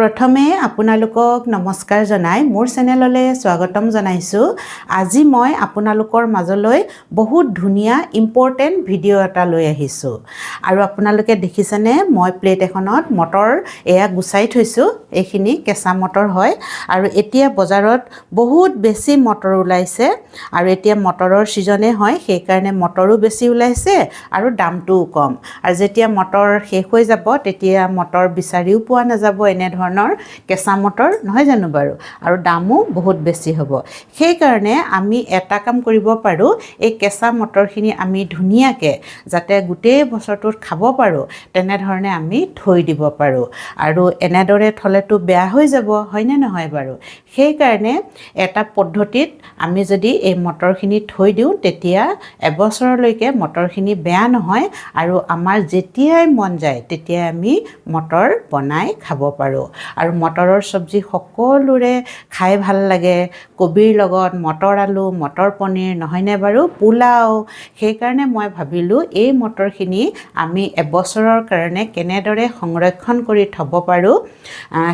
প্ৰথমে আপোনালোকক নমস্কাৰ জনাই মোৰ চেনেললৈ স্বাগতম জনাইছোঁ। আজি মই আপোনালোকৰ মাজলৈ বহুত ধুনীয়া ইম্পৰ্টেণ্ট ভিডিঅ' এটা লৈ আহিছোঁ। আৰু আপোনালোকে দেখিছেনে, মই প্লেট এখনত মটৰ এয়া গুচাই থৈছোঁ। এইখিনি কেঁচা মটৰ হয় আৰু এতিয়া বজাৰত বহুত বেছি মটৰ ওলাইছে আৰু এতিয়া মটৰৰ ছিজনেই হয়, সেইকাৰণে মটৰো বেছি ওলাইছে আৰু দামটোও কম। আৰু যেতিয়া মটৰ শেষ হৈ যাব, তেতিয়া মটৰ বিচাৰিও পোৱা নাযাব এনেধৰণৰ কেঁচা মটৰ, নহয় জানো বাৰু? আৰু দামো বহুত বেছি হ'ব। সেইকাৰণে আমি এটা কাম কৰিব পাৰোঁ, এই কেঁচা মটৰখিনি আমি ধুনীয়াকৈ যাতে গোটেই বছৰটোত খাব পাৰোঁ, তেনেধৰণে আমি থৈ দিব পাৰোঁ। আৰু এনেদৰে থ'লেতো বেয়া হৈ যাব, হয়নে নহয় বাৰু? সেইকাৰণে এটা পদ্ধতিত আমি যদি এই মটৰখিনি থৈ দিওঁ, তেতিয়া এবছৰলৈকে মটৰখিনি বেয়া নহয় আৰু আমাৰ যেতিয়াই মন যায় তেতিয়াই আমি মটৰ বনাই খাব পাৰোঁ। আৰু মটৰৰ চব্জি সকলোৰে খাই ভাল লাগে। কবিৰ লগত মটৰ আলু, মটৰ পনীৰ, নহয়নে বাৰু? পোলাও। সেইকাৰণে মই ভাবিলোঁ, এই মটৰখিনি আমি এবছৰৰ কাৰণে কেনেদৰে সংৰক্ষণ কৰি থ'ব পাৰোঁ,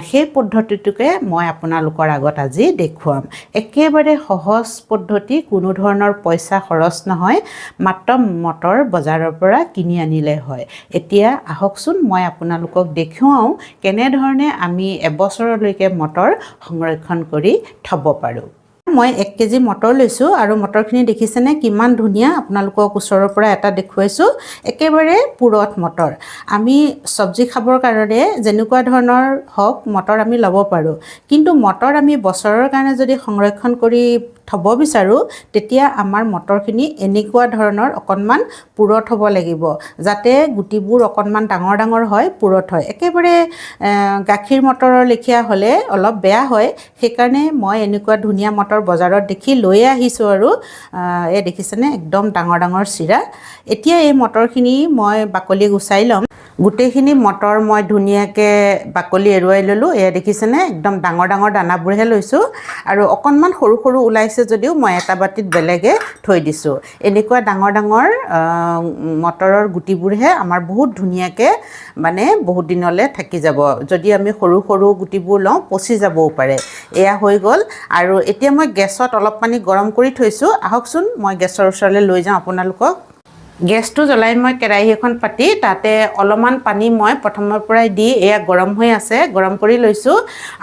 সেই পদ্ধতিটোকে মই আপোনালোকৰ আগত আজি দেখুৱাম। একেবাৰে সহজ পদ্ধতি, কোনো ধৰণৰ পইচা খৰচ নহয়, মাত্ৰ মটৰ বজাৰৰ পৰা কিনি আনিলে হয়। এতিয়া আহকচোন, মই আপোনালোকক দেখুৱাওঁ কেনেধৰণে আমি এবছৰলৈকে মটৰ সংৰক্ষণ কৰি থ'ব পাৰোঁ। মই 1 কেজি মটৰ লৈছোঁ আৰু মটৰখিনি দেখিছেনে কিমান ধুনীয়া? আপোনালোকক ওচৰৰ পৰা এটা দেখুৱাইছোঁ। একেবাৰে পুৰঠ মটৰ। আমি চব্জি খাবৰ কাৰণে যেনেকুৱা ধৰণৰ হওক মটৰ আমি ল'ব পাৰোঁ, কিন্তু মটৰ আমি বছৰৰ কাৰণে যদি সংৰক্ষণ কৰি থ'ব বিচাৰোঁ, তেতিয়া আমাৰ মটৰখিনি এনেকুৱা ধৰণৰ অকণমান পুৰঠ হ'ব লাগিব, যাতে গুটিবোৰ অকণমান ডাঙৰ ডাঙৰ হয়, পুৰঠ হয়। একেবাৰে গাখীৰ মটৰৰ লেখীয়া হ'লে অলপ বেয়া হয়। সেইকাৰণে মই এনেকুৱা ধুনীয়া মটৰ বজাৰত দেখি লৈয়ে আহিছোঁ। আৰু এই দেখিছেনে, একদম ডাঙৰ ডাঙৰ চিৰা। এতিয়া এই মটৰখিনি মই বাকলি গুচাই ল'ম। গোটেইখিনি মটৰ মই ধুনীয়াকৈ বাকলি এৰুৱাই ল'লোঁ। এয়া দেখিছেনে, একদম ডাঙৰ ডাঙৰ দানাবোৰহে লৈছোঁ আৰু অকণমান সৰু সৰু ওলাইছে যদিও মই এটা বাতিত বেলেগে থৈ দিছোঁ। এনেকুৱা ডাঙৰ ডাঙৰ মটৰৰ গুটিবোৰহে আমাৰ বহুত ধুনীয়াকৈ মানে বহুত দিনলৈ থাকি যাব। যদি আমি সৰু সৰু গুটিবোৰ লওঁ, পচি যাবও পাৰে। এয়া হৈ গ'ল। আৰু এতিয়া মই গেছত অলপ পানী গৰম কৰি থৈছোঁ। আহকচোন, মই গেছৰ ওচৰলৈ লৈ যাওঁ আপোনালোকক। গেছটো জ্বলাই মই কেৰাহী এখন পাতি তাতে অলপমান পানী মই প্ৰথমৰ পৰাই দি এয়া গৰম হৈ আছে, গৰম কৰি লৈছোঁ।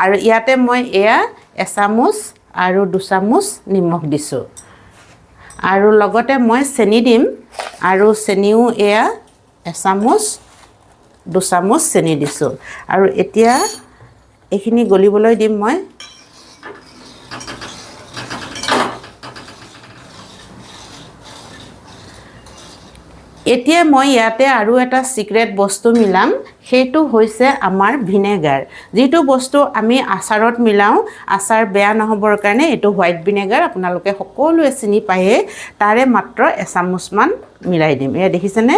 আৰু ইয়াতে মই এয়া এচামুচ আৰু দুচামুচ নিমখ দিছোঁ আৰু লগতে মই চেনি দিম। আৰু চেনিও এয়া এচামুচ, দুচামুচ চেনি দিছোঁ। আৰু এতিয়া এইখিনি গলিবলৈ দিম মই। এতিয়া মই ইয়াতে আৰু এটা ছিক্ৰেট বস্তু মিলাম, সেইটো হৈছে আমাৰ ভিনেগাৰ। যিটো বস্তু আমি আচাৰত মিলাওঁ আচাৰ বেয়া নহ'বৰ কাৰণে, এইটো হোৱাইট ভিনেগাৰ, আপোনালোকে সকলোৱে চিনি পায়েই। তাৰে মাত্ৰ এচামুচমান মিলাই দিম। এয়া দেখিছেনে,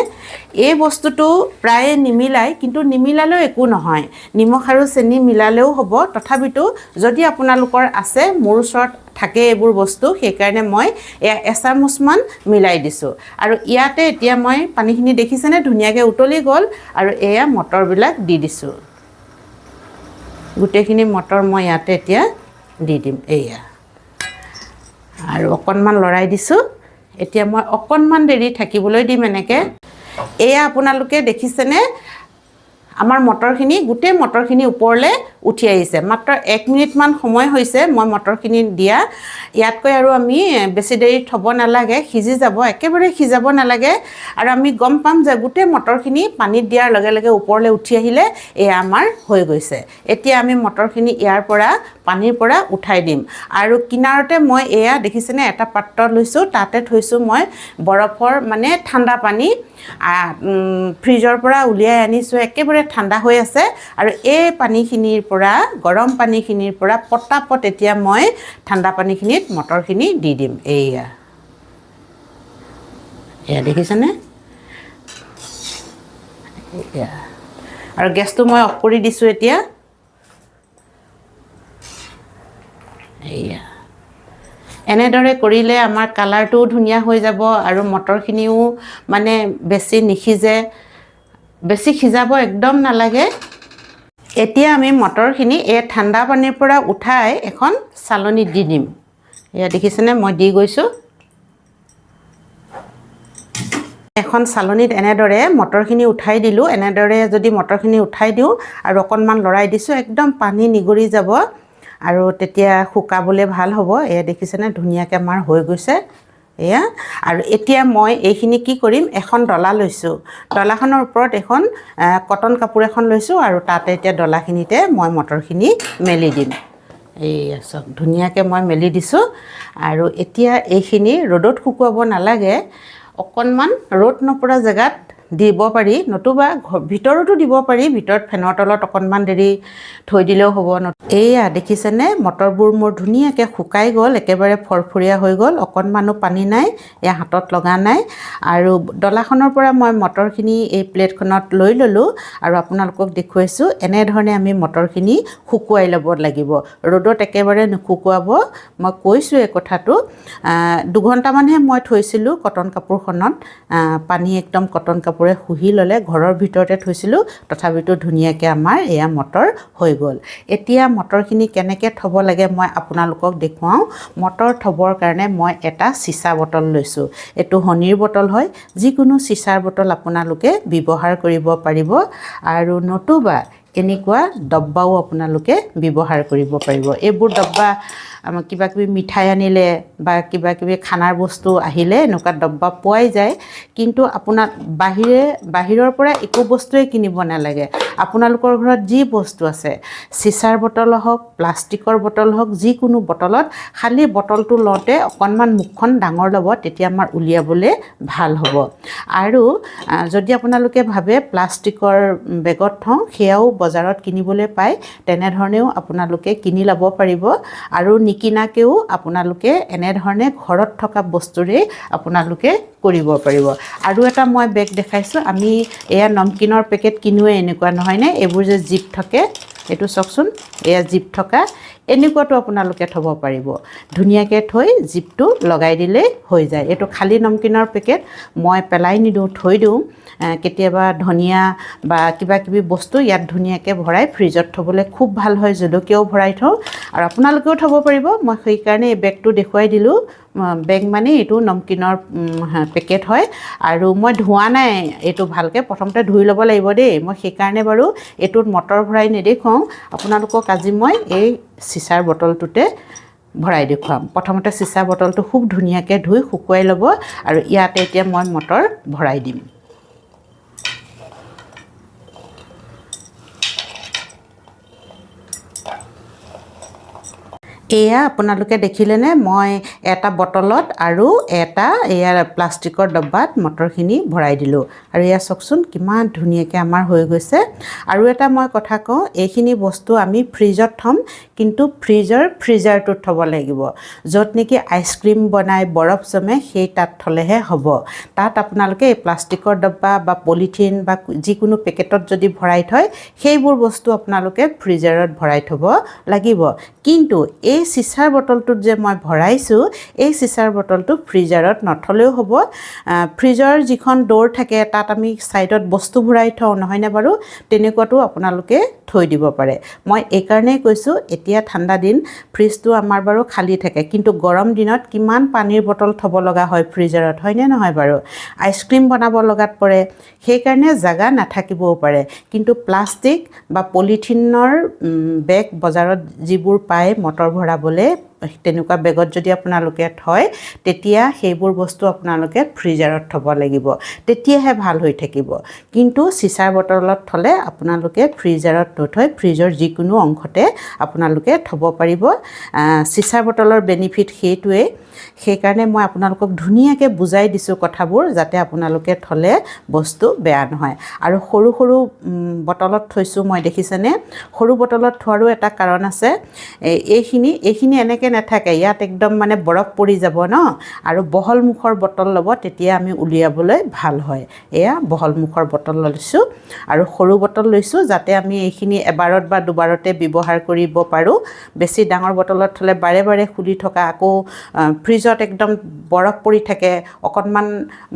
এই বস্তুটো প্ৰায়ে নিমিলাই, কিন্তু নিমিলালেও একো নহয়। নিমখ আৰু চেনি মিলালেও হ'ব। তথাপিতো যদি আপোনালোকৰ আছে, মোৰ ওচৰত থাকে এইবোৰ বস্তু, সেইকাৰণে মই এয়া এচামুচমান মিলাই দিছোঁ। আৰু ইয়াতে এতিয়া মই পানীখিনি দেখিছেনে, ধুনীয়াকৈ উতলি গ'ল আৰু এয়া মটৰবিলাক দি দিছোঁ। গোটেইখিনি মটৰ মই ইয়াতে এতিয়া দি দিম। এয়া আৰু অকণমান লৰাই দিছোঁ। এতিয়া মই অকণমান দেৰি থাকিবলৈ দিম এনেকৈ। এয়া আপোনালোকে দেখিছেনে, আমাৰ মটৰখিনি, গোটেই মটৰখিনি ওপৰলৈ উঠি আহিছে। মাত্ৰ 1 মিনিটমান সময় হৈছে মই মটৰখিনি দিয়া। ইয়াতকৈ আৰু আমি বেছি দেৰি থ'ব নালাগে, সিজি যাব। একেবাৰে সিজাব নালাগে। আৰু আমি গম পাম যে গোটেই মটৰখিনি পানীত দিয়াৰ লগে লগে ওপৰলৈ উঠি আহিলে এয়া আমাৰ হৈ গৈছে। এতিয়া আমি মটৰখিনি ইয়াৰ পৰা, পানীৰ পৰা উঠাই দিম। আৰু কিনাৰতে মই এয়া দেখিছেনে, এটা পাত্ৰ লৈছোঁ, তাতে থৈছোঁ মই বৰফৰ, মানে ঠাণ্ডা পানী। ফ্ৰিজৰ পৰা উলিয়াই আনিছোঁ, একেবাৰে ঠাণ্ডা হৈ আছে। আৰু এই পানীখিনিৰ পৰা, গৰম পানীখিনিৰ পৰা পটাপট এতিয়া মই ঠাণ্ডা পানীখিনিত মটৰখিনি দি দিম। এইয়া, এয়া দেখিছেনে? এয়া আৰু গেছটো মই অফ কৰি দিছোঁ এতিয়া। এয়া এনেদৰে কৰিলে আমাৰ কালাৰটোও ধুনীয়া হৈ যাব আৰু মটৰখিনিও মানে বেছি নিসিজে। বেছি সিজাব একদম নালাগে। এতিয়া আমি মটৰখিনি এই ঠাণ্ডা পানীৰ পৰা উঠাই এখন চালনীত দি দিম। এয়া দেখিছেনে, মই দি গৈছোঁ। এখন চালনীত এনেদৰে মটৰখিনি উঠাই দিলোঁ। এনেদৰে যদি মটৰখিনি উঠাই দিওঁ আৰু অকণমান লৰাই দিছোঁ, একদম পানী নিগৰি যাব আৰু তেতিয়া শুকাবলৈ ভাল হ'ব। এয়া দেখিছেনে, ধুনীয়াকৈ আমাৰ হৈ গৈছে এয়া। আৰু এতিয়া মই এইখিনি কি কৰিম, এখন ডলা লৈছোঁ। ডলাখনৰ ওপৰত এখন কটন কাপোৰ এখন লৈছোঁ আৰু তাতে এতিয়া ডলাখিনিতে মই মটৰখিনি মেলি দিম। এইয়া চাওক, ধুনীয়াকৈ মই মেলি দিছোঁ। আৰু এতিয়া এইখিনি ৰ'দত শুকুৱাব নালাগে, অকণমান ৰ'দ নপৰা জেগাত দিব পাৰি, নতুবা ভিতৰতো দিব পাৰি। ভিতৰত ফেনৰ তলত অকণমান দেৰি থৈ দিলেও হ'ব। এইয়া দেখিছেনে, মটৰবোৰ মোৰ ধুনীয়াকৈ শুকাই গ'ল, একেবাৰে ফৰফৰীয়া হৈ গ'ল, অকণমানো পানী নাই, এয়া হাতত লগা নাই। আৰু ডলাখনৰ পৰা মই মটৰখিনি এই প্লেটখনত লৈ ল'লোঁ আৰু আপোনালোকক দেখুৱাইছোঁ। এনেধৰণে আমি মটৰখিনি শুকুৱাই ল'ব লাগিব, ৰ'দত একেবাৰে নুশুকুৱাব, মই কৈছোঁ এই কথাটো। 2 ঘণ্টামানহে মই থৈছিলোঁ কটন কাপোৰখনত, পানী একদম কটন কাপোৰে শুহি ল'লে। ঘৰৰ ভিতৰতে থৈছিলোঁ, তথাপিতো ধুনীয়াকৈ আমাৰ এয়া মটৰ হৈ গ'ল। এতিয়া মটৰখিনি কেনেকৈ থ'ব লাগে মই আপোনালোকক দেখুৱাওঁ। মটৰ থ'বৰ কাৰণে মই এটা চিচা বটল লৈছোঁ। এইটো হনিৰ বটল হয়, যিকোনো চিচাৰ বটল আপোনালোকে ব্যৱহাৰ কৰিব পাৰিব আৰু নতুবা এনেকুৱা ডব্বাও আপোনালোকে ব্যৱহাৰ কৰিব পাৰিব। এইবোৰ ডব্বা আমাৰ কিবা কিবি মিঠাই আনিলে বা কিবা কিবি খানাৰ বস্তু আহিলে এনেকুৱা ডব্বা পোৱাই যায়। কিন্তু আপোনাৰ বাহিৰৰ পৰা একো বস্তুৱে কিনিব নালাগে। আপোনালোকৰ ঘৰত যি বস্তু আছে, চিচাৰ বটল হওক, প্লাষ্টিকৰ বটল হওক, যিকোনো বটলত খালি বটলটো লওঁতে অকণমান মুখখন ডাঙৰ ল'ব, তেতিয়া আমাৰ উলিয়াবলৈ ভাল হ'ব। আৰু যদি আপোনালোকে ভাবে প্লাষ্টিকৰ বেগত থওঁ, সেয়াও বজাৰত কিনিবলৈ পায়, তেনেধৰণেও আপোনালোকে কিনি ল'ব পাৰিব। আৰু নিকিনাকৈও আপোনালোকে এনেধৰণে ঘৰত থকা বস্তুৰেই আপোনালোকে কৰিব পাৰিব। আৰু এটা মই বেগ দেখাইছোঁ। আমি এয়া নমকিনৰ পেকেট কিনোৱে এনেকুৱা, নহয়নে? এইবোৰ যে জিপ থাকে, এইটো চাওকচোন, এয়া জিপ থকা এনেকুৱাটো আপোনালোকে থ'ব পাৰিব। ধুনীয়াকৈ থৈ জিপটো লগাই দিলেই হৈ যায়। এইটো খালী নমকিনৰ পেকেট, মই পেলাই নিদিওঁ, থৈ দিওঁ। কেতিয়াবা ধনিয়া বা কিবা কিবি বস্তু ইয়াত ধুনীয়াকৈ ভৰাই ফ্ৰিজত থ'বলৈ খুব ভাল হয়। জলকীয়াও ভৰাই থওঁ আৰু আপোনালোকেও থ'ব পাৰিব। মই সেইকাৰণে এই বেগটো দেখুৱাই দিলোঁ। বেগ মানে এইটো নমকিনৰ পেকেট হয়। আৰু মই ধোৱা নাই এইটো ভালকৈ, প্ৰথমতে ধুই ল'ব লাগিব দেই। মই সেইকাৰণে বাৰু এইটোত মটৰ ভৰাই নেদেখুৱাওঁ আপোনালোকক। আজি মই এই চিচাৰ বটলটোতে ভৰাই দেখুৱাম। প্ৰথমতে চিচা বটলটো খুব ধুনীয়াকৈ ধুই শুকুৱাই ল'ব আৰু ইয়াতে এতিয়া মই মটৰ ভৰাই দিম। এয়া আপোনালোকে দেখিলেনে, মই এটা বটলত আৰু এটা এয়া প্লাষ্টিকৰ ডব্বাত মটৰখিনি ভৰাই দিলোঁ। আৰু এয়া চাওকচোন, কিমান ধুনীয়াকৈ আমাৰ হৈ গৈছে। আৰু এটা মই কথা কওঁ, এইখিনি বস্তু আমি ফ্ৰিজত থ'ম, কিন্তু ফ্ৰিজৰ ফ্ৰিজাৰটোত থ'ব লাগিব, য'ত নেকি আইচক্ৰীম বনাই বৰফ জমে, সেই তাত থ'লেহে হ'ব। তাত আপোনালোকে এই প্লাষ্টিকৰ ডব্বা বা পলিথিন বা যিকোনো পেকেটত যদি ভৰাই থয়, সেইবোৰ বস্তু আপোনালোকে ফ্ৰিজাৰত ভৰাই থ'ব লাগিব। কিন্তু এই চিচাৰ বটলটোত যে মই ভৰাইছোঁ, এই চিচাৰ বটলটো ফ্ৰিজাৰত নথ'লেও হ'ব। ফ্ৰিজৰ যিখন ড'ৰ থাকে, তাত আমি ছাইডত বস্তু ভৰাই থওঁ, নহয়নে বাৰু? তেনেকুৱাটো আপোনালোকে থৈ দিব পাৰে। মই এইকাৰণেই কৈছোঁ, এতিয়া ঠাণ্ডা দিন, ফ্ৰিজটো আমাৰ বাৰু খালী থাকে, কিন্তু গৰম দিনত কিমান পানীৰ বটল থ'ব লগা হয় ফ্ৰিজাৰত, হয়নে নহয় বাৰু? আইচক্ৰীম বনাব লগাত পৰে, সেইকাৰণে জেগা নাথাকিবও পাৰে। কিন্তু প্লাষ্টিক বা পলিথিনৰ বেগ বজাৰত যিবোৰ পায় মটৰ ভৰাবলৈ, তেনেকুৱা বেগত যদি আপোনালোকে থয়, তেতিয়া সেইবোৰ বস্তু আপোনালোকে ফ্ৰিজাৰত থ'ব লাগিব, তেতিয়াহে ভাল হৈ থাকিব। কিন্তু চিচাৰ বটলত থ'লে আপোনালোকে ফ্ৰিজাৰত নথৈ ফ্ৰিজৰ যিকোনো অংশতে আপোনালোকে থ'ব পাৰিব। চিচাৰ বটলৰ বেনিফিট সেইটোৱেই। সেইকাৰণে মই আপোনালোকক ধুনীয়াকৈ বুজাই দিছোঁ কথাবোৰ, যাতে আপোনালোকে থ'লে বস্তু বেয়া নহয়। আৰু সৰু সৰু বটলত থৈছোঁ মই, দেখিছেনে? সৰু বটলত থোৱাৰো এটা কাৰণ আছে। এইখিনি এনেকৈ এনেকৈ নাথাকে, ইয়াত একদম মানে বৰফ পৰি যাব ন। আৰু বহল মুখৰ বটল ল'ব, তেতিয়া আমি উলিয়াবলৈ ভাল হয়। এয়া বহল মুখৰ বটল লৈছোঁ আৰু সৰু বটল লৈছোঁ, যাতে আমি এইখিনি এবাৰত বা দুবাৰতে ব্যৱহাৰ কৰিব পাৰোঁ। বেছি ডাঙৰ বটলত থ'লে বাৰে বাৰে খুলি থকা, আকৌ ফ্ৰিজত একদম বৰফ পৰি থাকে, অকণমান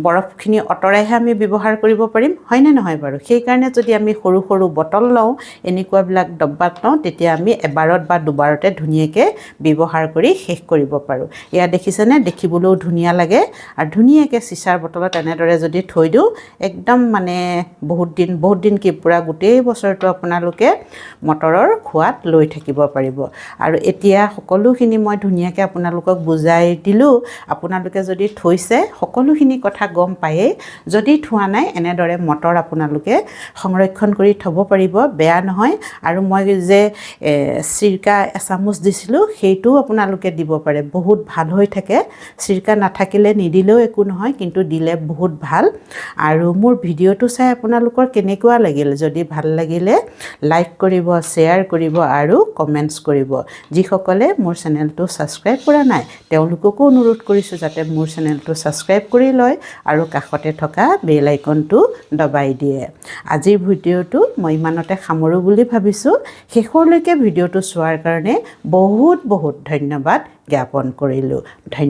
বৰফখিনি আঁতৰাইহে আমি ব্যৱহাৰ কৰিব পাৰিম, হয়নে নহয় বাৰু? সেইকাৰণে যদি আমি সৰু সৰু বটল লওঁ, এনেকুৱাবিলাক ডব্বাত লওঁ, তেতিয়া আমি এবাৰত বা দুবাৰতে ধুনীয়াকৈ ব্যৱহাৰ কৰি শেষ কৰিব পাৰোঁ। এয়া দেখিছেনে? দেখিবলৈও ধুনীয়া লাগে। আৰু ধুনীয়াকৈ চিচাৰ বটলত এনেদৰে যদি থৈ দিওঁ, একদম মানে বহুত দিন, বহুত দিন কি, পূৰা গোটেই বছৰটো আপোনালোকে মটৰৰ সোৱাদ লৈ থাকিব পাৰিব। আৰু এতিয়া সকলোখিনি মই ধুনীয়াকৈ আপোনালোকক বুজাই দিলোঁ। আপোনালোকে যদি থৈছে, সকলোখিনি কথা গম পায়েই। যদি থোৱা নাই, এনেদৰে মটৰ আপোনালোকে সংৰক্ষণ কৰি থ'ব পাৰিব, বেয়া নহয়। আৰু মই যে চিৰকা এচামুচ দিছিলোঁ, সেইটোও আপোনালোকে দিব পাৰে, বহুত ভাল হৈ থাকে। চিৰকা নাথাকিলে নিদিলেও একো নহয়, কিন্তু দিলে বহুত ভাল। আৰু মোৰ ভিডিঅ'টো চাই আপোনালোকৰ কেনেকুৱা লাগিল? যদি ভাল লাগিলে লাইক কৰিব, শ্বেয়াৰ কৰিব আৰু কমেণ্টছ কৰিব। যিসকলে মোৰ চেনেলটো ছাবস্ক্ৰাইব কৰা নাই, তেওঁলোককো অনুৰোধ কৰিছোঁ যাতে মোৰ চেনেলটো ছাবস্ক্ৰাইব কৰি লয় আৰু কাষতে থকা বেল আইকনটো দবাই দিয়ে। আজিৰ ভিডিঅ'টো মই ইমানতে সামৰোঁ বুলি ভাবিছোঁ। শেষলৈকে ভিডিঅ'টো চোৱাৰ কাৰণে বহুত বহুত ধন্যবাদ জ্ঞাপন কৰিলোঁ। ধন্যবাদ।